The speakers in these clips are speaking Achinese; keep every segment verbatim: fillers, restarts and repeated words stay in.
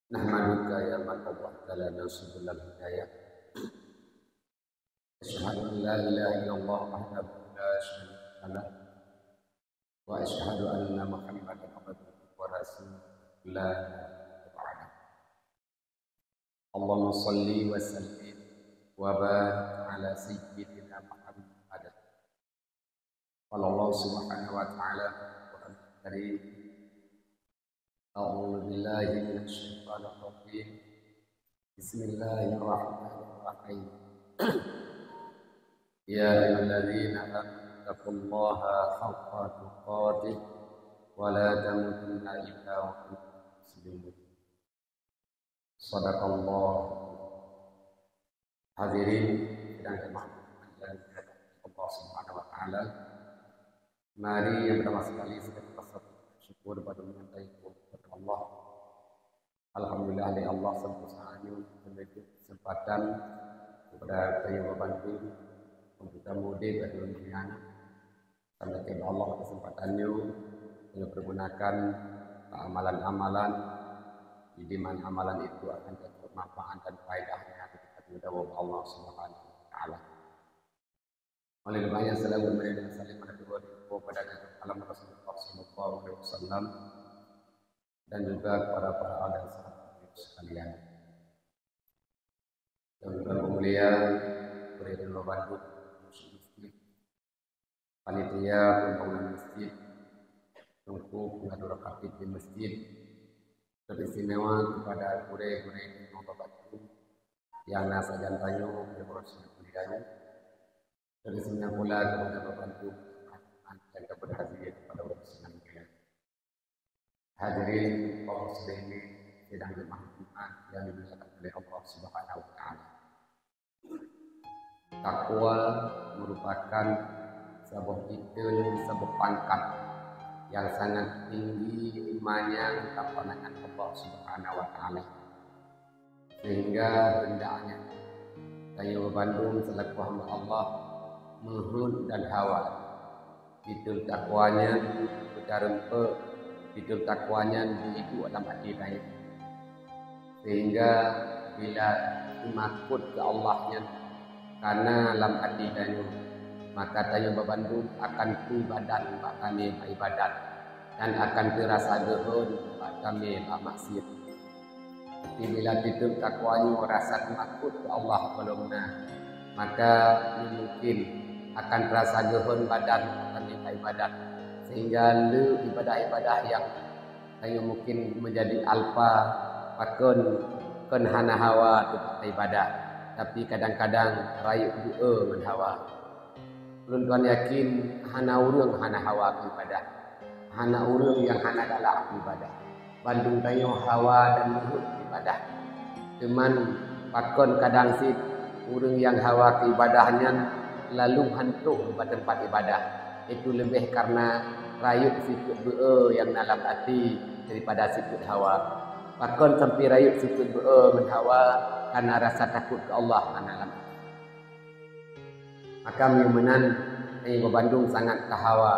نحمدك يا من أوضحت لنا سبل الهداية. أشهد أن لا إله إلا الله وحده لا شريك له، وأشهد أن محمدا عبده ورسوله لا نبي بعده. اللهم صل وسلم وبارك على سيدنا محمد. قال الله سبحانه وتعالى في القرآن الكريم: أعوذ بالله من الشيطان الرجيم. بسم الله الرحمن الرحيم. يا أيها الذين آمنوا اتقوا الله حق تقاته ولا تموتن إلا وأنتم مسلمون. Sadaqallah. Hadirin sidang jemaah yang dimuliakan Allah Subhanahu wa Taala. Mari yang pertama sekali kita rasa syukur pada Allah. Alhamdulillah, oleh Allah sempurna nyoe memberi kesempatan kepada saya membantu untuk kita mudik dari dunia. Sampai Allah kesempatan nyoe, kita pergunakan amalan-amalan, di mana amalan itu akan bermanfaat dan faedahnya kepada Allah Subhanahu wa Taala. Oleh karenanya, selalu memberi salam pada kedua kepada alam Rasulullah Sallallahu Alaihi Wasallam dan juga kepada para ahli sahabat sekalian. Dan juga pemuliaan beri dan membantu panitia pembangunan masjid, Teungku Pengadua Khatib di masjid, teristimewa kepada gurée-gurée yang membantu yang na sajan tanyoe, gurée-gurée sekalian, teristimewa pula kepada pembantu yang berhadir pada waktu senang. Hadirin kaum muslimin sidang jemaah Jumat yang dimuliakan oleh Allah Subhanahu wa Taala. Takwa merupakan saboh titel, saboh pangkat yang sangat tinggi manyang di pandangan Allah Subhanahu wa Taala. Sehingga hendaknya tanyoe bandum selaku hamba Allah, meuheuet dan hawa. Titel takwa nyan beutareumpok, titel takwa nyan beuiduek lam até tanyoe. Sehingga bila teumakot keu Allah nyan kana lam até tanyoe, maka tanyoe babandum akan peubadan bak tamé bak ibadat dan akan teurasa geuhon bak tamé bak maksiet. Tapi bila titel takwa nyoe rasa teumakot keu Allah gohlom na, maka mungkin akan terasa geuhon badan akan ibadat, sehingga le ibadah-ibadah yang tanyoe mungkin menjadi alpa pakon kon hana hawa teupeu ibadah, tapi kadang-kadang rayeuk beu-e ngon hawa. Ulôn tuan yakin hana ureuëng hana hawa keu ibadah, hana ureuëng nyang hana galak keu ibadah. Bandum tanyoe hawa dan meuheuet keu ibadah. Teuma pakon kadang cit ureuëng nyang hawa keu ibadah nyan lalu han troh bak teumpat ibadah, itu leubeh kareuna rayeuk sifeuet beu-e nyang na lam até daripada sifeuet hawa. Pakon sampoe rayeuk sifeuet beu-e ngon hawa? Kareuna rasa takot keu Allah hana lam até. Maka meunyoe meunan, tanyoe bandum sangat tahawa,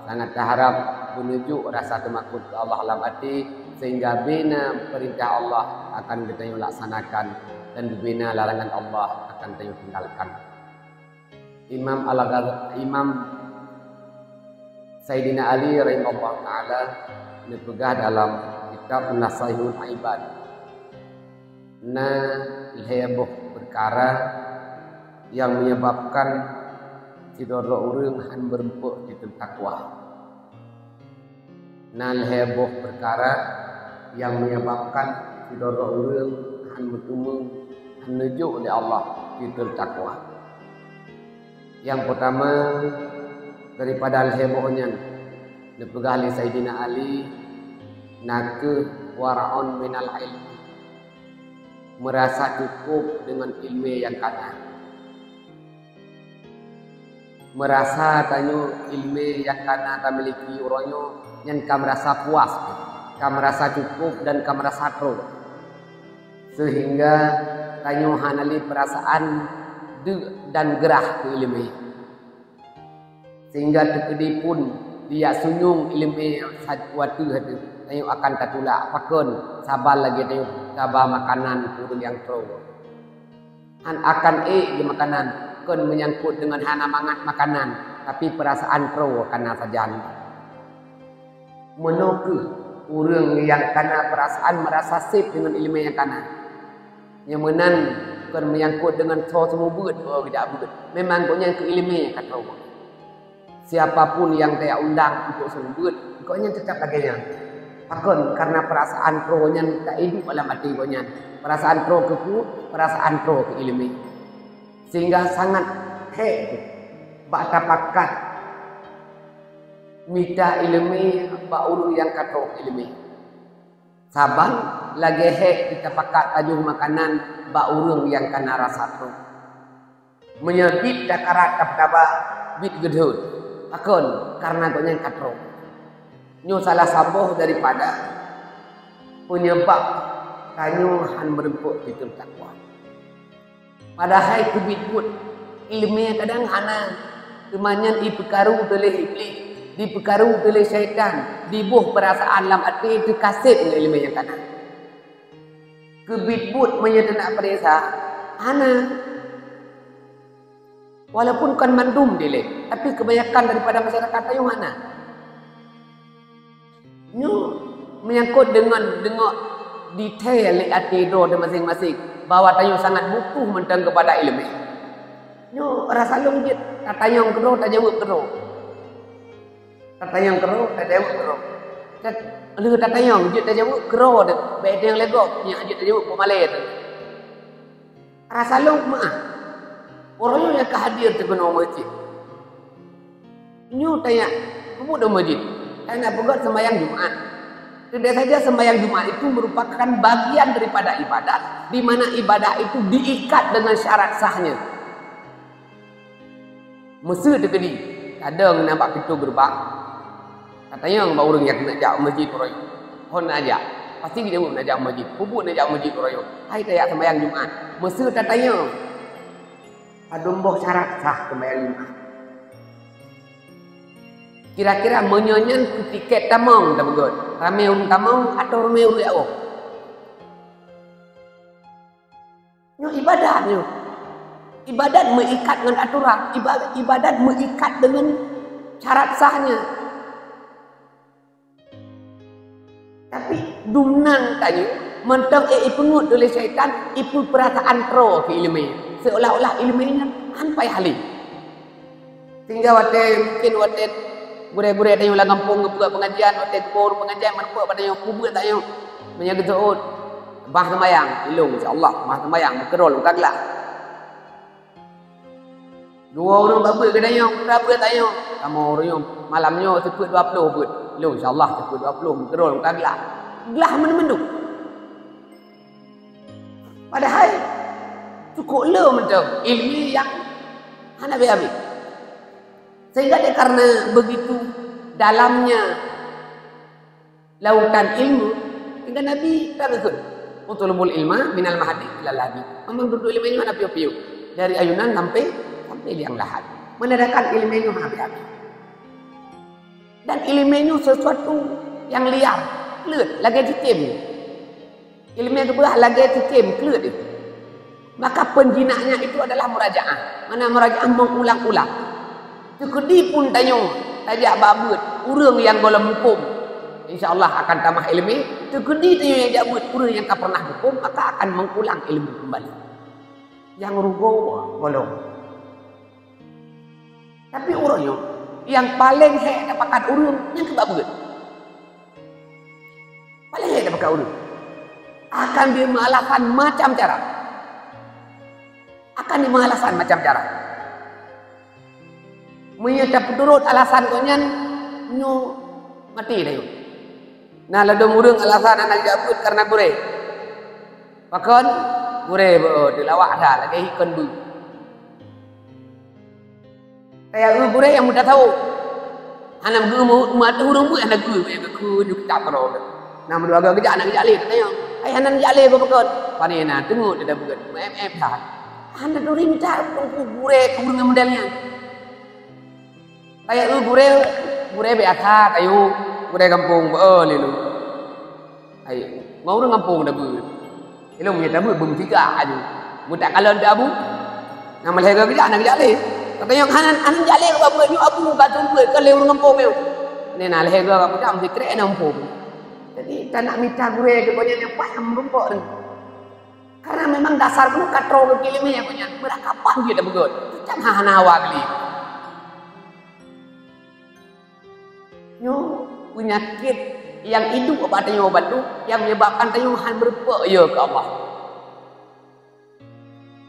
sangat taharab meununjuk rasa teumakot keu Allah lam até, sehingga bina peurintah Allah akan geutanyoe laksanakan dan bina larangan Allah akan tanyoe tinggalkan. Imam Al-Ghaz-, Imam Saidina Ali rahimahullah taala neupeugah dalam kitab Nasaihul Ibad, na lhée boh peukara nyang menyebabkan sidroe ureuëng han meureumpok titel takwa. Na lhée boh peukara nyang menyebabkan sidroe ureuëng han meuteumé, han neujok lé Allah titel takwa. Nyang peurtama daripada lhée boh nyan, neupeugah lé Saidina Ali, nakeuh wara'un minal ilmi, meurasa cukup deungon iéleumé nyang kana. Meurasa tanyoe iéleumé nyang kana tamiliki uroe nyoe nyan ka meurasa puas, ka meurasa cukup dan ka meurasa trok. Seuhingga tanyoe hana lé peurasaan deuk dan grah keu iéleumé. Sehingga teukeudi pun dijak sunyueng iéleumé sa-, watée hate. Tanyoe akan tatulak, pakon saban lagée tanyoe saba makanan ureuëng nyang troe. Hán akan ék di makanan, kon meunyangkot deungon hana mangat makanan, tapi peurasaan troe kana sajan. Meunoe kheueh ureuëng nyang kana peurasaan meurasa sép deungon iéleumé nyang kana. Nyang meunan kon meunyangkot deungon soe seumeubeuet, oh, geujak beuet. Memang gobnyan keu iéleumé ka troe. Siapa pun nyang tajak undang untuk seumeubeuet, gobnyan teutap lagée nyan. Pakon? Karena peurasaan troe nyan ka iduek lam até gobnyan. Peurasaan troe keu peue? Peurasaan troe keu iéleumé. Sehingga sangat hék bak tapakat mita iéleumé bak ureuëng nyang ka troh iéleumé. Saban lagée hék jitapakat tajôh makanan bak ureuëng nyang kana rasa troh. Meunyoe biet takarat tapeutaba, biet geudhôt. Pakon? Karena gobnyan ka troh. Nyoe salah saboh daripada peunyeubab tanyoe hán meureumpok teuntèe takwa. Padahai keubiet buet iéleumé kadang hana, teuma nyan jipeukaru teulé Iblih, jipeukaru teulé syaitan, jiboh peurasaan lam até teuka sép ngon iéleumé nyang kana. Keubiet buet meunyoe teunak peuriksa, hana. Walaupun kon mandum dilée, tapi kebanyakan daripada masyarakat tanyoe hana. Nyoe meunyangkot deungon deungoe detail lé até droe teuh maséng-maséng bahwa tanyoe sangat butuh mantong keupada iéleumé. Nyoe rasa lôn jeuet tatanyong keudroe, tajaweueb keudroe. Tatanyong keudroe, tajaweueb keudroe. Tat-, lheueh tatanyong jeuet tajaweueb keudroe teuh, bék tanyong lé gob, nyak jeuet tajaweueb peumalée teuh. Rasa lôn meu'ah. Ureuëng nyang ka hadir teuh keunoe meuseujid. Nyoe tajak peubuet u meuseujid, tajak peugét seumayang Jumat. Tidak saja seumayang Jumat itu merupakan bagian daripada ibadat, di mana ibadat itu diikat dengan syarat sahnya. Meuseu teukeudi, kadang na bak pintoe geureubang. Tatanyong bak ureuëng nyang keuneuk jak u meuseujid uroe nyoe, "Ho neujak?" Pasti geujaweueb neujak u meuseujid. "Peubuet neujak u meuseujid uroe nyoe?" "Hai tajak seumayang Jumat." Meuseu tatanyong, "Padum boh syarat sah seumayang Jumat?" Kira-kira meunyoe nyan keu tiket tamong tapeugét, ramé ureuëng tamong atawa ramé ureuëng awong? Nyoe ibadat nyoe. Ibadat meuikat ngon atoran. Iba-, ibadat meuikat deungon syarat sahnya. Tapi dumnan tanyoe mantong ék ipeungeut lé syaitan, ipeue peurasaan droe keu iéleumé, seolah-olah iéleumé nyan han payah lé. Sehingga watée, mungkin watée gurée-gurée tanyoe lam gampông geupeubuet pengajian, watée geuboh ureuëng pengajian, meureumpok bak tanyoe, peubuet tanyoe. Meunyoe geuseuôt, bah seumayang, ilong, insya Allah, bah seumayang, meukeurô lôn ka glah. Dua ureuëng bak beuet geutanyoe, putra beuet tanyoe. Kamoe ureuëng nyoe, malam nyoe seupeuet dua ploh beuet. Ilong, insya Allah, seupeuet dua ploh, meukeurô lôn ka glah. Glah meuneu-meuneu. Padahai cukôp le mantong iéleumé nyang hana habéh-habéh. Sehingga deh karena begitu dalamnya lautan ilmu, sehingga Nabi ka geukheun, "Utlubul ilma minal mahdi ilal lahdi." Memang dudoe iéleumé nyoe hana piôh-piôh, dari ayunan sampai, sampai liang lahat. Menandakan iéleumé nyoe hana habéh-habéh. Dan iéleumé nyoe sesuatu nyang liar, kleuet, lagée cicém. Iéleumé geupeugah lagée cicém kleuet nyoe. Maka peunjinaknya itu adalah murajaah. Mana murajaah mengulang-ulang. Teukeudi pun tanyoe tajak bak beuet ureuëng nyang gohlom huköm, insya Allah akan tamah iéleumé. Teukeudi tanyoe nyang jak beuet ureuëng nyang ka pernah huköm, maka akan mengulang ilmu kembali. Nyang rugoe gohlom. Tapi uroe nyoe, nyang paleng hék tapakat ureuëng nyan keu bak beuet. Paleng hék tapakat ureuëng. Akan jimeualasan macam cara. Akan jimeualasan macam cara. Meunyoe tapeuturot alasan gobnyan, nyoe maté tanyoe. Na ladôm ureuëng alasan hana geujak beuet kareuna gurée. Pakon? Gurée beu, teulawak that lagée ikon beu. Kaya eu gurée nyang meutasawuf. Hana geu meu-, meuateueh ureuëng beuet hana geu, meuateueh keu nyoe kitab keudroe. Na meudua geu geujak hana geujak lé, tatanyong, "Hai hana geujak lé goe pakon?" Pane na teungeut teuda beuet, meu-em-em that. Hana turi mita teungku gurée keu ureuëng model nyan. Kaya eu gurée, gurée biasa, kayue gurée gampông, beu lé lôn. Hai, ngon ureuëng gampông tabeuet. Ilong meunyoe tabeuet beumeusiga aju. Meutak kalon teu abu. Nyang malhée geuh geujak, na geujak lé. Katanyong hana, hana jak lé bak beuet nyoe abu, ka teubiet ka lé ureuëng gampông nyoe. Nyan na lhée geuh ka meusikrek na muphom. Jadi, tanak mita gurée keu gobnyan nyang paih meurumpok nyoe. Karena memang dasar geuh ka troe geuh keu ileumèe gobnyan. Beurakapan jeuet tapeugöt. Teutab hana hawa geuli. Nyoe peunyakét nyang iduek bak tanyoe bandum nyang menyebabkan tanyoe han meurumpok yo keu Allah.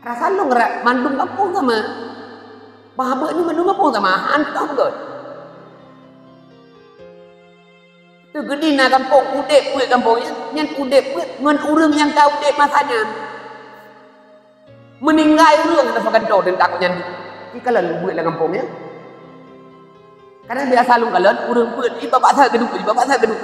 Rasa lôn ra-, mandum gampông sama. Bah beuet nyoe mandum gampông sama, han teuka beugöt. Teugeudi na gampông, udép peuet gampông nyan, nyan udép peuet ngon ureuëng nyang ka udép masa nyan. Meuninggai ureuëng hana soe gantoe teuntang nyan. Ikalon beuet lam gampông nyan. Kadang biasa lôn kalon ureuëng peuet, iba bak saát geuduek, iba bak saát geuduek.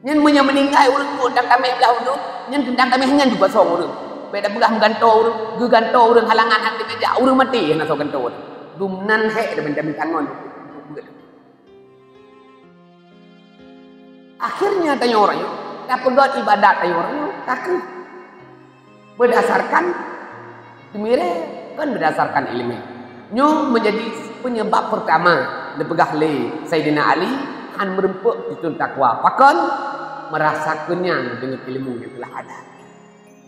Nyan meunyoe meuninggai ureuëng peuet dan tameh blah ureuëng, nyan teuntang tameh nyan juga soe ureuëng. Bèk tapeugah meugantoe ureuëng, geugantoe ureuëng halangan hana teukeujak, ureuëng maté hana soe gantoe. Dumnan hék deungon tangon. Akhirnya tanyoe ureuëng nyoe tapeugöt ibadat tanyoe ureuëng nyoe ka kheueh berdasarkan teumire, kon berdasarkan ileumèe. Nyoe menjadi penyebab pertama dipeugah lé Saidina Ali han meurumpok titul takwa. Pakon? Merasa kenyang dengan ilmu yang telah ada.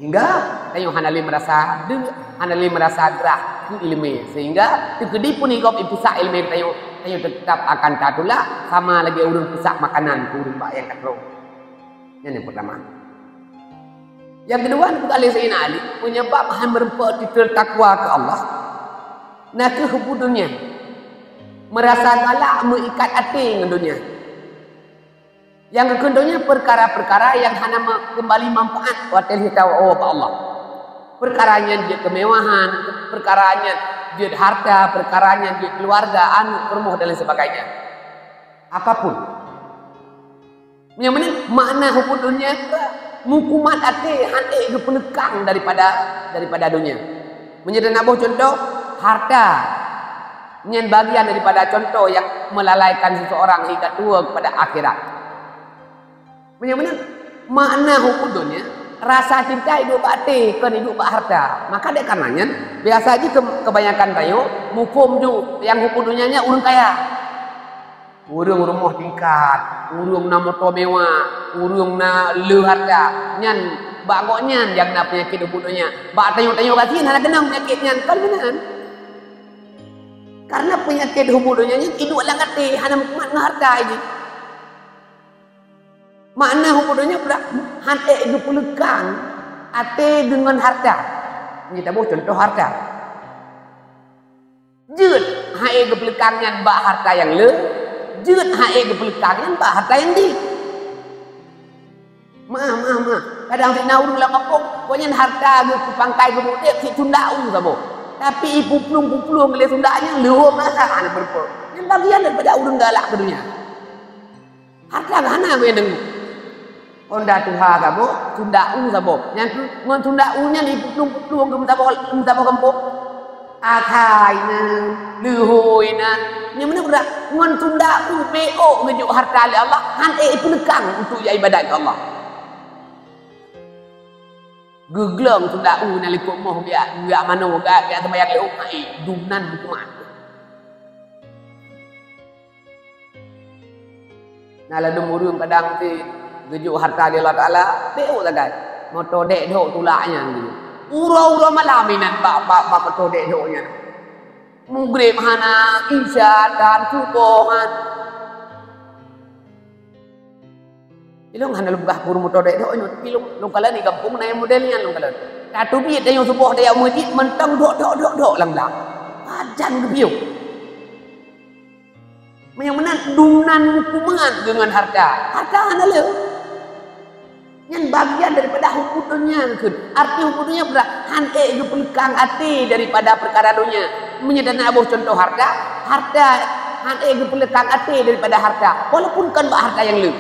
Hingga tanyoe hana lé meurasa deuk, hana lé meurasa grah keu ileumèe, sehingga teukeudi pun gob ipeusak ileumèe tanyoe, tanyoe teutap akan tatulak sama lagèe ureuëng peusak makanan keu ureuëng bak nyang ka troh. Nyan nyang peurtama. Nyang keudua, dipeugah lé Saidina Ali, penyebab han meurumpok titul takwa keu Allah, na kheueh hubbu dunia, meurasa galak meuikat até ngon dunia. Nyang geukheun donya peukara-peukara nyang hana me-, keumbali manfaat watèe lheueh tawoe bak Allah. Peukara nyan jeuet keumewahan, peukara nyan jeuet hareuta, peukara nyan jeuet keuluwarga, aneuk, peurumoh dan lain sebagainya. Apapun. Nyang meunan makna hubbu dunia meukumat até han ék geupeuleukhang daripada, daripada dunia. Meunyoe na boh cuntoh, hareuta. Nyan bagian daripada cuntoh nyang meulalaikan seseorang hingga tuwoe kepada akhirat. Meunyoe meunan, makna hubbu dunia, rasa cinta iduek bak até, kon iduek bak hareuta. Maka dek karena nyan, biasa jih ke-, kebanyakan tanyoe muphom ju nyang hubbu dunia nyan ureuëng kaya. Ureuëng rumoh tingkat, ureuëng na moto mewah, ureuëng na le hareuta, nyan bak gobnyan nyang na peunyakét hubbu dunia. Bak tanyoe-tanyoe gasien hana keunong peunyakét nyan, kon meunan. Karena peunyakét hubbu dunia nyan iduek lam até, hana meukumat ngon hareuta jih. Makna hubbu dunia peugah han ék geupeuleukhang até deungon hareuta. Nyoe taboh cuntoh hareuta. Jeuet han ék geupeuleukhang nyan bak hareuta nyang le, jeuet han ék geupeuleukhang nyan bak hareuta nyang di. Meu'ah, meu'ah, meu'ah. Kadang sit na ureuëng lam gampông, gobnyan hareuta geuh, pangkai geuh, udép sit sundak u saboh. Tapi ipuplueng-puplueng lé sundak nyan leuhom rasa hana beureupeue. Nyan bagian daripada ureuëng galak keu dunia. Hareuta geuh hana gobnyan deungoe. Honda tuha saboh, sundak u saboh. Nyan tu, ngon sundak u nyan ipuplueng-puplueng keu meusaboh, keu meusaboh gampông. Akai nyan, leuhoi nyan. Nyan meunan brat. Ngon sundak u beuôk geujok hareuta lé Allah, han ék ipeuleukhang untuk jak ibadat keu Allah. Geuglong sundak u nyan likot moh geujak, geujak manoe, geujak, geujak seumayang lé umat, eh, dumnan meukumat. Na ladôm ureuëng kadang sit geujok hareuta lé Allah Taala, beuôk sagai. Moto dék dhok tulak nyan geujok. Uroe-uroe malam inan bak, bak, bak moto dék dhok nyan. Mugreb hana, isya tan, suboh han. Ilong hana lôn peugah ureuëng moto dék dhok nyoe, tapi lôn, lôn kalon di gampông na nyang model nyan lôn kalon. Tateubiet tanyoe suboh tajak meuseujid mantong dhok, dhok, dhok, dhok lam, lam. Pajan geupiôh. Meunyoe meunan dumnan meukumat deungon hareuta. Hareuta hana le. Nyan bagian daripada hubbu dunia kheun. Arti hubbu dunia peugah han ék geupeuleukhang até daripada peukara dunia. Meunyoe na boh cuntoh hareuta, hareuta han ék geupeuleukhang até daripada hareuta, walaupun kon bak hareuta nyang le.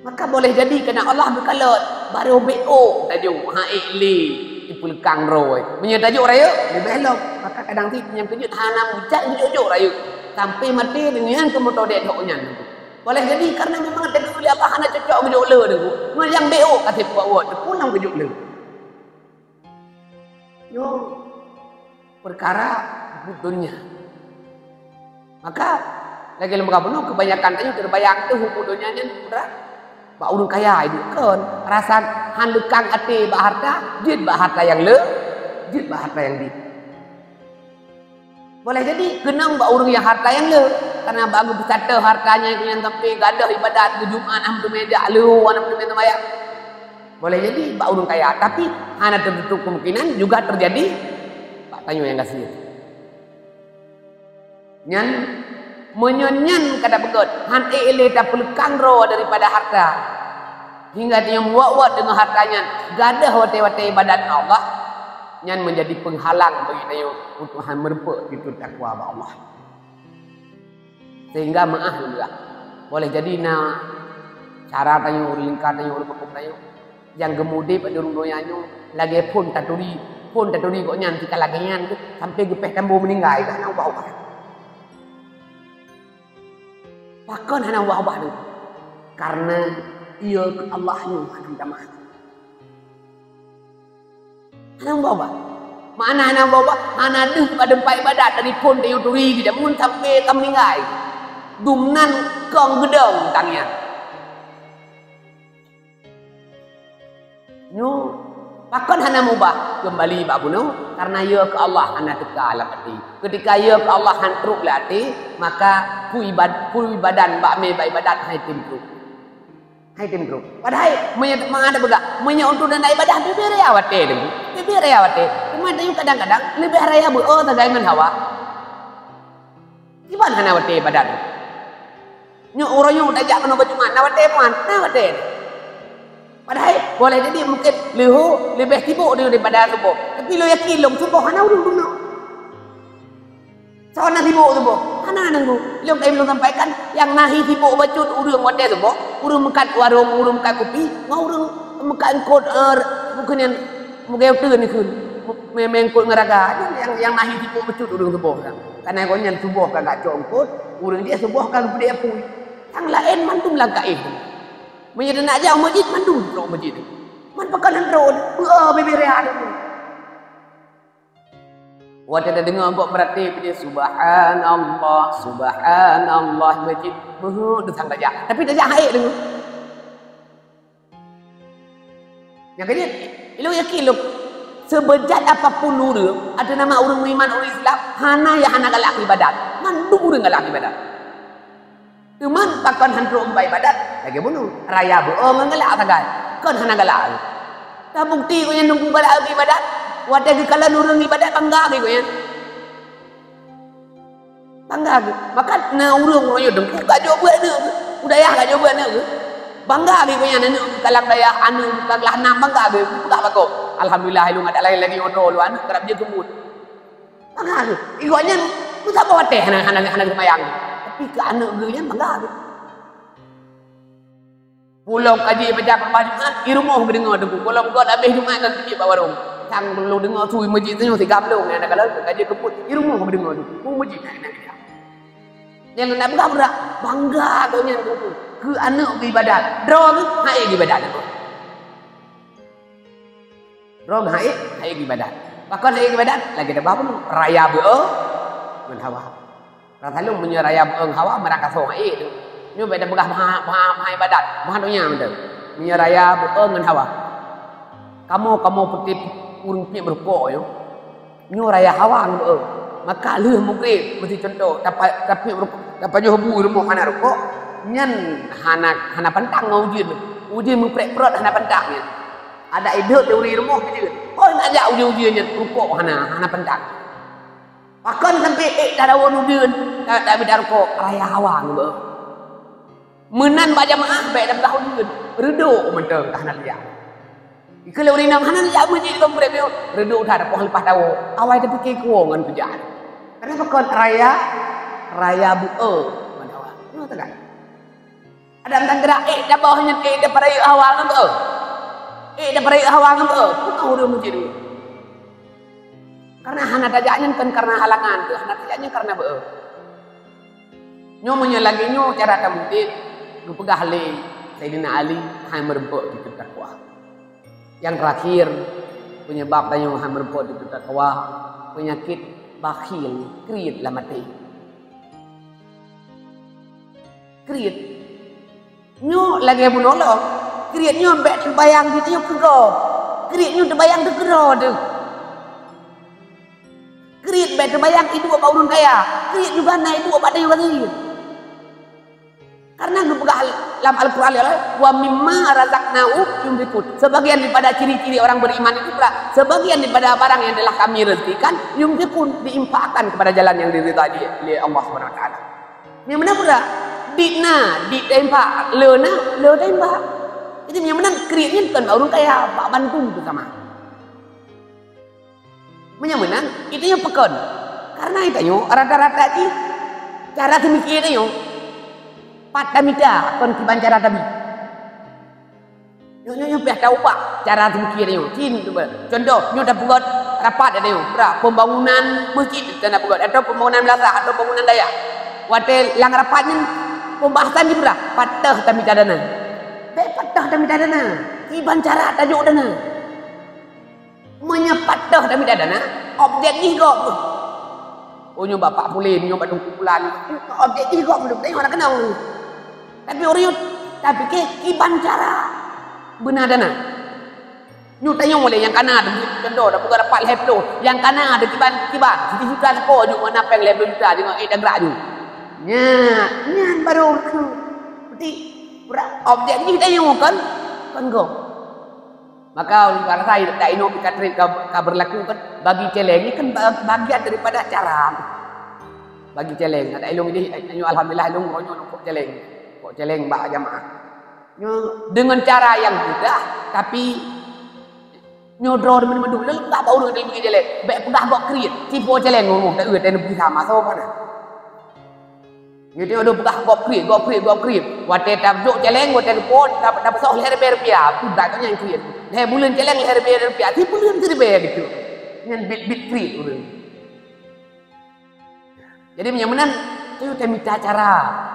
Maka boleh jadi keunan Allah geukalon, barô beuôk tajok, han ék lé ipeuleukhang droe. Meunyoe tajok rayeuk, leubeh lom. Maka kadang sit nyang keujeuet hana meucak geujok-jok rayeuk. Sampai maté deungon keu moto dék dhok nyan. Boleh jadi karena memang teuka lé Allah hana cocok geujok le tu. Ngon nyang B O ka teupeu buet, teupulang geujok le. Nyoe peukara buet donya. Maka lagèe lôn peugah bunoe, kebanyakan tanyoe teubayang teuh buet donya nyan putra bak ureueng kaya idup kon. Rasan han leukang até bak harta, jeuet bak harta nyang le, jeuet bak harta nyang dit. Boleh jadi keunong bak ureueng nyang harta nyang le, karena bak geupeusate harta nyan, nyan sampai gadôh ibadat, geujumat hana meuteumé jak, leuhô hana meuteumé seumayang. Boleh jadi bak ureueng kaya, tapi hana teututup kemungkinan juga terjadi bak tanyoe nyang gasien. Nyan, meunyoe nyan ka tapeugöt, han ék lé tapeulekang droe daripada harta, hingga tanyoe meuwot-wot deungon harta nyan, gadôh watèe-watèe ibadat ngon Allah, nyan menjadi penghalang bagi tanyoe untuk han meurumpok itu takwa bak Allah. Sehingga meu'ah lôn peugah. Boleh jadi na cara tanyoe, ureueng lingka tanyoe, ureueng kampung tanyoe nyang geumudép di ureueng donya nyoe lagèe phon taturi, phon taturi gobnyan tika lagèe nyan tu, sampai geupéh tambo meuninggai, hana ubah-ubah. Pakon hana ubah-ubah tu? Karena iya keu Allah nyoe hana meutamah. Hana ubah-ubah. Makna hana ubah-ubah, hana deuh bak teumpat ibadat dari phon tanyoe turi geujameun sampai ka meuninggai. Dumnan kong geudong tangian. Nyoe, pakon hana mubah? Keumbali bak bunoe, karena ya keu Allah hana teuka lam até. Ketika ya keu Allah han trok lam até, maka peue ibad-, peue ibadan bak mé bak ibadat hai tem trok. Hai tem trok. Padahai meunyoe teuma ada peugah, meunyoe untuk dan ibadah leubeh raya watèe tu. Leubeh raya watèe. Cuma tanyoe kadang-kadang leubeh raya beu-o sagai ngon hawa. Kiban hana watèe ibadat. Nyoe uroe nyoe tajak keunoe bak Jumat, na watèe puan, na watèe. Padahai boleh jadi mungkin leuhô leubeh sibuk daripada suboh. Tapi lôn yakin lom suboh hana ureueng deungoe. Soe na sibuk suboh? Hana deungoe. Lôn kayém lôn sampaikan, nyang na hi sibuk bacut ureueng watèe suboh, ureueng meukat warong, ureueng meukat kupi, ngon ureueng meukat eungkôt, eh, bukon nyan meugayô teun dikheun. Mé-, mé eungkôt ngon raga. Nyan nyang, nyang na hi sibuk bacut ureueng suboh nyan. Karena gobnyan suboh ka geucok eungkôt, ureueng jih suboh ka geupeudeh apui. Nyang laén mandum lam kaéh. Meunyoe teunak jak u masjid, mandum trok u masjid. Man pakon han trok, beu-o bibir raya tu. Watèe tadeungoe gob meuratéb, "Subhanallah, subhanallah," masjid, meuheuet deusang tajak. Tapi tajak hai deungoe. Nyang keujeuet, ilôn yakin lôn, seubeujat apapun ureueng, ateueh nama ureueng meuiman, ureueng Islam, hana nyang hana galak ibadat. Mandum ureueng galak ibadat. Teuma pakon han trok bak ibadat, lagèe bunoe, raya beu-o ngon galak sagai. Kon hana galak. Tabukti gobnyan teungku galak ibadat, watèe geukalon ureueng ibadat bangga geuh gobnyan. Bangga geuh. Maka na ureueng-ureueng nyoe teungku ka jok beuet aneuk geuh. U dayah ka jok beuet aneuk geuh. Bangga geuh gobnyan aneuk geuh kalang dayah, aneuk geuh ka glah nam, bangga geuh. Peugah bak gob, "Alhamdulillah, ilôn adak laén lagèe nyoe droe lôn aneuk karab jeuet keu buet." Bangga geuh. Gobnyan meusaboh watèe hana, hana, hana geumayang. Tapi keu aneuk geuh nyan bangga geuh. Ulôn ka jeuet baca khutbah Jumat, i rumoh geudeungoe teungku. Ulôn göt abéh Jumat ka geutiep bak warong. Sang lôn deungoe su i masjid tanyoe siga blong, nyang na kalon ka jeuet keu buet, i rumoh geudeungoe teungku. U masjid na, na, na. Nyang na peugah budak, bangga gobnyan teungku. Keu aneuk geuibadat. Droe geuh han ék geuibadat teungku. Droe han ék, han ék ibadat. Pakon han ék ibadat? Lagèe teuba bunoe, raya beu-o ngon hawa. Rasa lôn meunyoe raya beu-o ngon hawa, meurang kasoe han ék tu. Nyoe bèk tapeugah meuha, meuha, meuha ibadat, meuha donya mantong. Meunyoe raya beu-o ngon hawa. Kamoe, kamoe peuté ureueng piep meurukok nyoe. Nyoe raya hawa ngon beu-o. Maka lheueh mugreb, meusti cuntoh, tapa-, tapiep rukok, tapajoh bu i rumoh hana rukok, nyan hana, hana pantang ngon ujeuen. Ujeuen meuprek pruet hana pantang nyan. Adak ideh teuri rumoh keujeuet. Kon ajak ujeuen-ujeuen nyan rukok hana, hana pantang. Pakon sampai ék tarawon ujeuen, ta-, tabeda rukok, raya hawa ngon beu. Meunan bak jamaah bèk tapeugah ujeuen, reudok mantong ka hana lé jak. Ikeu lé ureueng inong hana lé jak meuseujid lom brek nyoe, reudok that poh leupah tawoe, awai tapike kuwoe ngon peujah. Kenapa kon raya, raya beu-o ngon hawa. Nyoe teuka. Adam tan gerak, ék taboh nyan, ék tapeurayeuk hawa ngon beu-o. Ék tapeurayeuk hawa ngon beu-o. Peue ureueng meuseujid dulu. Karena hana tajak nyan kon karena halangan, hana tajak nyan karena beu-o. Nyoe meunyoe lagèe nyoe cara tamudeb, Geupeugah lé Saidina Ali, hai meureumpok di takwa. Nyang teurakhir, penyebab tanyoe hai meureumpok di takwa, peunyakét bakhil, kriet lam até. Kriet. Nyoe lagèe bunoe lom. Kriet nyoe bèk teubayang di tanyoe keu gob. Kriet nyoe teubayang keu keudroe teuh. Kriet bèk teubayang iduek bak ureueng kaya. Kriet juga na iduek bak tanyoe kriet. Karena geupeugah lam Al-Quran, "Wa mimma razaqnahum yunfiqun." Sebagian daripada ciri-ciri orang beriman itu pula, sebagian daripada barang yang telah Kami rezekikan, yunfiqun, diinfakkan kepada jalan yang diridai oleh Allah Subhanahu Wa Taala. Nyang meunan pula, dit na, dit tainfak, le na, le tainfak. Jadi nyang meunan kriet nyan kon bak ureueng kaya, bak bandum tu sama. Meunyoe meunan, geutanyoe pakon? Karena geutanyoe rata-rata jih cara seumiké geutanyoe pat tamita kon kiban cara tabi. Nyoe, nyoe, nyoe piah taubah cara seumiké geutanyoe. Cit, contoh, nyoe tapeugöt rapat geutanyoe, bra, pembangunan masjid tapeugöt, atau pembangunan madrasah, atau pembangunan dayah. Watèe lam rapat nyan pembahasan jih, bra, pat teuh tamita dana. Bèk pat teuh tamita dana. Kiban cara tajok dana. Meunyoe pat teuh tamita dana, objek jih gob. Oh, nyoe bak Pak Pulé, nyoe bak Teungku Pulan. Objek jih gob, tanyoe hana keunong. Tapi ureueng nyoe tapike kiban cara beuna dana. Nyoe tanyoe lé nyang kana, contoh, tapeugah rapat lhèe ploh, nyang kana kiban, kiban, siti juta sapo, nyoe na pèng lhèe ploh juta, deungon ék dagrak nyoe. Nyan, nyan baru keu. Berarti objek jih tanyoe kan, kan gob. Maka ulôn rasa dak inoe pih ka trép ka, ka berlaku kan, bagi celeng ni kan ba-, bagian daripada cara. Bagi celeng, dak ilôn idéh, nyoe alhamdulillah ilôn nyoe pok celeng. Pok celeng bak jamaah. Nyoe dengan cara yang mudah, tapi nyoe droe deungon mandum lôn peugah bak ureueng dalam bagi celeng. Bèk peugah gob kriet, sipo celeng rumoh ta eu teuneuk sama soe mana. Nyoe tanyoe deuh peugah gob kriet, gob kriet, gob kriet. Watèe tajok celeng, watèe geupo, ta-, tapeusoh lhèe ribèe rupiah. Peue dak nyan kriet. Lhèe buleuen celeng lhèe ribèe rupiah. Sibuleuen siribèe gitu. Nyan bit-bit kriet ureueng. Jadi meunyoe meunan, tanyoe tamita cara.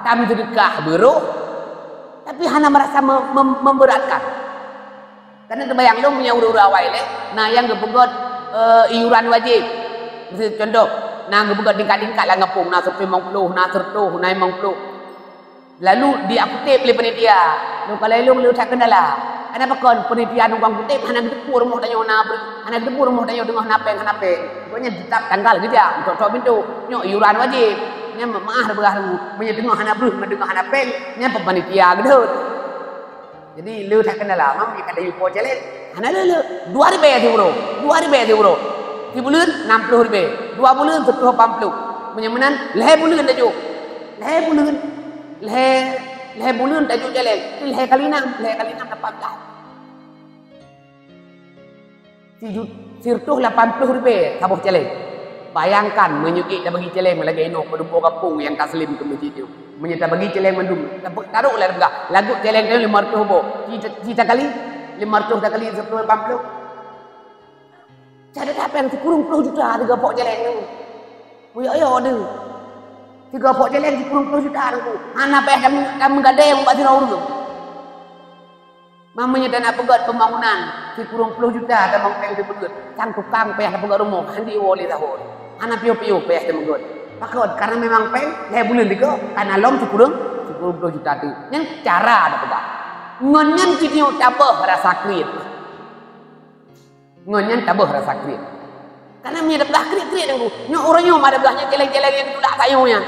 Tameuseudekah beurôh, tapi hana merasa mem-, mem-, memberatkan. Karena teubayang lôn meunyoe ureueng-ureueng awai lé, na nyang geupeugöt, eh, iuran wajéb. Miseu contoh, na geupeugöt tingkat-tingkat lam gampông, na siploh limong ploh, na siratoh, na limong ploh. Lalu diakutép lé panitia. Lôn kalon lôn le that keundala. Kenapa kon panitia numpang kutép hana geuteupeue rumoh tanyoe na breuh, hana geuteupeue rumoh tanyoe teungoh na pèng hana pèng. Pokoknya tetap tanggal geujak, tok-tok pintoe. Nyoe iuran wajéb. Nyan meu'ah reubeurah lôn. Meunyoe teungoh hana breuh, meunyoe teungoh hana pèng, nyan panitia geudeuh. Jadi, le that keundala, mam jih ka tayue po celeng. Hana le, le. Dua ribèe siuroe. Dua ribèe siuroe. Sibuleuen, nam ploh ribèe. Dua buleuen, siratoh lapan ploh. Meunyoe meunan, lhèe buleuen tajok. Lhèe buleuen. Lhèe, lhèe buleuen tajok celeng. Lhèe kali nam, lhèe kali nam lapan blah. Siju-, siratoh lapan ploh ribèe saboh celeng. Bayangkan, meunyoe ék tabagi celeng lagèe inoe, peudeueng gampông nyang taslim keu masjid nyoe. Meunyoe tabagi celeng mandum, tabe-, taruh lé peugah, lagot celeng nyoe limong ratoh boh. Ci, ci takali, limong ratoh takali siratoh lapan ploh. Cara tapèng sikureueng ploh juta tiga pok celeng nyoe. Muyok-yok deuh. Tiga pok celeng sikureueng ploh juta nyoe. Hana payah tam-, tameugadée bak sidroe ureueng. Meunyoe tanak peugöt pembangunan sikureueng ploh juta tamong pèng sibuleuen, sang tukang payah tapeugöt rumoh, hana jiwoe lé saboh. Hana piôh-piôh payah tapeugöt. Pakon? Karena memang pèng lhèe buleuen tiga, kana lom sikureueng, sikureueng ploh juta teuh. Nyan cara tapeugöt. Ngon nyan geutanyoe taböh rasa kriet. Ngon nyan taböh rasa kriet. Karena meunyoe tapeugah kriet-kriet Teungku, nyoe uroe nyoe ma tapeugah nyan celeng-celeng nyang geutulak sayue nyan.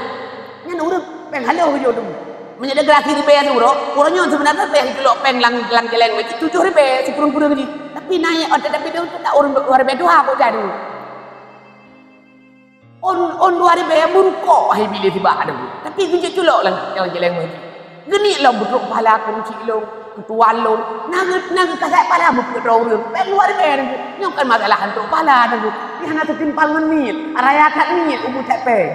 Nyan ureueng pèng haloh geujok Teungku. Meunyoe tapeugah siribèe siuroe, uroe nyoe seubeuna payah geutulak pèng lam, lam celeng nyan tujoh ribèe sikureueng-kureueng jih. Tapi na nyang ôn teutab pidong teutab ureueng dua ribèe tuha bak jadu. Ôn, ôn dua ribèe meurukok hai biléh sibak Teungku. Tapi geujok culok lam, lam celeng nyan. Geuneuk lom beutrok pahala keu runcik lôn, keu tuan lôn. Na geu-, na geukasai pahala meupeuet droe ureueng. Pèng dua ribèe Teungku. Nyoe kon masalah han trok pahala Teungku. Nyan hana teutimpal ngon niet. Raya that niet ubit that pèng.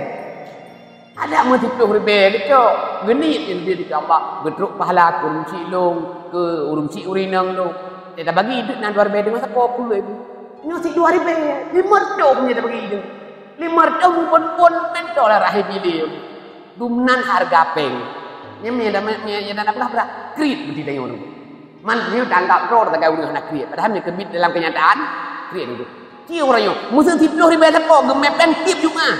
Adak meusiploh ribèe geucok. Geuniet nyan leubeh dikeue Allah. Beutrok pahala keu ureueng chik lôn, keu ureueng chik ureueng inong lôn. Teutabagi duit nyan dua ribèe deungon sapo peue Ibu? Nyoe sit dua ribèe. Limong reutôh nyan tabagi deungon. Limong reutôh muphon-phon mantong lah rahé biléh. Dumnan hareuga pèng. Nyan, nyan, nyan, nyan, nyan, nyan, nyan, kriet beuti tanyoe tu. Man, nyoe tanggap droe tagai ureuëng hana kriet. Padahal nyoe keubiet dalam kenyataan, kriet tu. Ci ureuëng nyoe, meuseu siplôh ribèe sapo geumè péng tiep Jumat.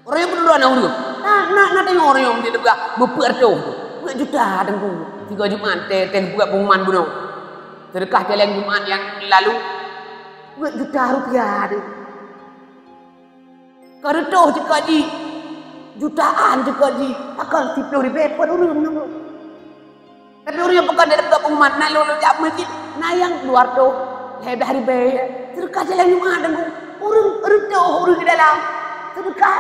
Ureuëng nyoe peududuek na ureuëng. Na, na, na tanyoe ureuëng nyoe meuti teupeugah beupeuet reutôh tu. Peuet juta teungku. Tiga Jumat teuh, teuh buet pengumuman bunoe. Seudeukah céléng Jumat nyang lalu. Peuet juta rupiah tu. Ka reutôh ceukat jih, jutaan ceukat jih, pakon siplôh ribèe peuet ureuëng nyoe. Tapi ureuëng pakon dari buka pengumuman, na lôn jak meuseujid, na nyang dua reutôh, lhèe blaih ribèe. Seudeukah céléng Jumat teungku. Ureuëng reutôh ureuëng di dalam. Seudeukah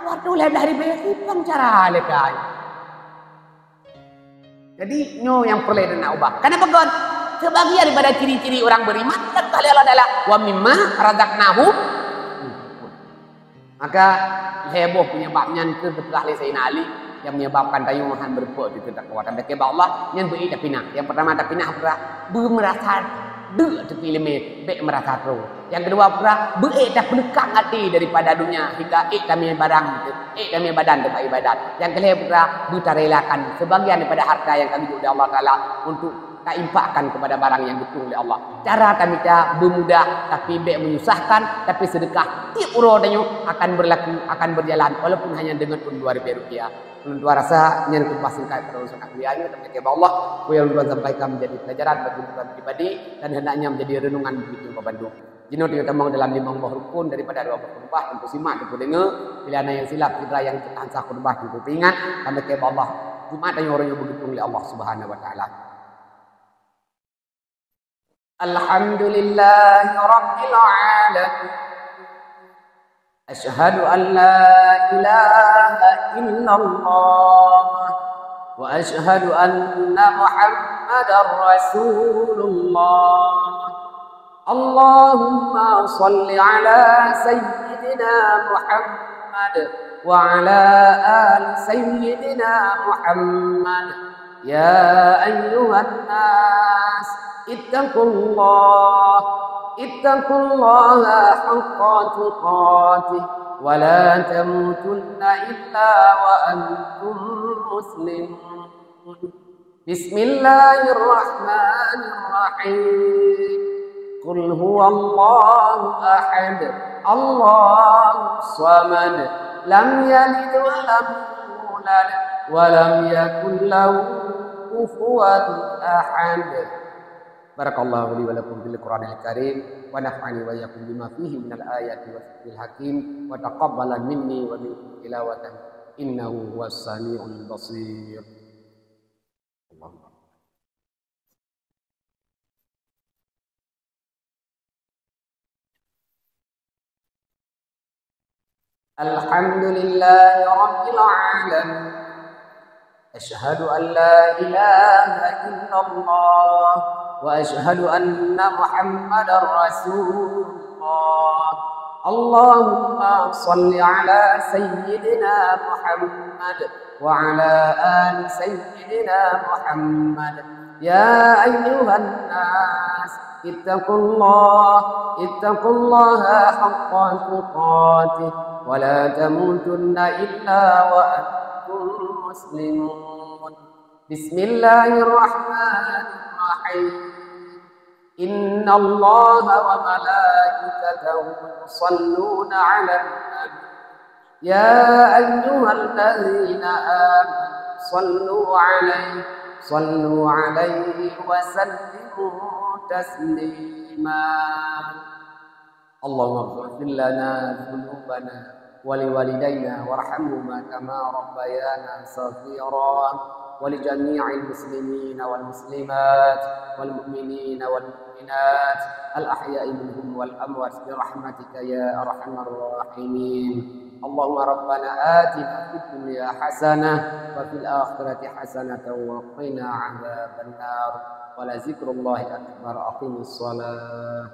dua reutôh lhèe blaih ribèe, kiban cara lé kai. Jadi, nyoe nyang peureulèe na ubah. Kenapa kon? Sebagian daripada ciri-ciri orang beriman, kan kata Allah Taala, "Wa mimma razaqnahum." Maka, lhèe boh penyebab nyan keuh geupeugah lé Sayyidina Ali, yang menyebabkan tanyoe han beureupeuk teuka keukuatan bak Allah, nyan beu-ék tapinah. Yang pertama tapinah peugah, beu meurasa deuk teupie leumèh, bèk meurasa troh. Nyang keudua, peugah beu-ék tapeuleukat até daripada dunia, hingga ék tamè barang, ék tamè badan teuh bak ibadat. Nyang keulhèe, peugah beu tarelakan sebagian daripada harta nyang ka geujok lé Allah Taala untuk tainfakkan kepada barang nyang geutueng lé Allah. Cara tamita beumudah, tapi bèk menyusahkan, tapi seudeukah tiep uroe tanyoe akan berlaku, akan berjalan, walaupun hanya dengan pun dua ribèe rupiah. Ulôn tuan rasa nyan khutbah singkat pada ulôn saat kuliah nyoe, tapi bak Allah, peue nyang ulôn sampaikan menjadi pelajaran bagi ulôn pribadi dan hendaknya menjadi renungan bagi kita bandum. Jinoe tamong dalam limong boh rukun daripada dua boh khutbah, teungku simak, teungku deungoe. Bila na nyang silap, syedara nyang teuka sah khutbah, teungku peuingat, dan bak Allah, Jumat tanyoe ureuëng nyang beugeutueng lé Allah Subhanahu wa Taala. Alhamdulillahirabbil alamin. Asyhadu an la ilaha illallah wa asyhadu anna Muhammadar Rasulullah. Allahumma shalli ala sayyidina Muhammad wa ala ali sayyidina Muhammad. يا أيها الناس اتقوا الله، اتقوا الله حق تقاته ولا تموتن إلا وأنتم مسلمون. بسم الله الرحمن الرحيم. قل هو الله أحد، الله الصمد، لم يلد ولم يولد، ولم يكن له كفوا أحد. بارك الله لي ولكم في القرآن الكريم، ونفعني وإياكم بما فيه من الآيات والذكر الحكيم، وتقبل مني ومنكم تلاوته، إنه هو السميع البصير. الحمد لله رب العالمين. أشهد أن لا إله إلا الله، وأشهد أن محمدا رسول الله. اللهم صل على سيدنا محمد وعلى آل سيدنا محمد. يا أيها الناس اتقوا الله، اتقوا الله حق تقاته ولا تموتن إلا وأنتم مسلمون. بسم الله الرحمن الرحيم. إن الله وملائكته يصلون على النبي. يا أيها الذين آمنوا صلوا عليه، صلوا عليه وسلموا تسليما. اللهم اغفر لنا ذنوبنا ولوالدينا وارحمهما كما ربيانا صغيرا، ولجميع المسلمين والمسلمات والمؤمنين والمؤمنات الأحياء منهم والأموات برحمتك يا أرحم الراحمين. اللهم ربنا آتنا في الدنيا حسنة وفي الآخرة حسنة وقنا عذاب النار. ولذكر الله أكبر. أقم الصلاة.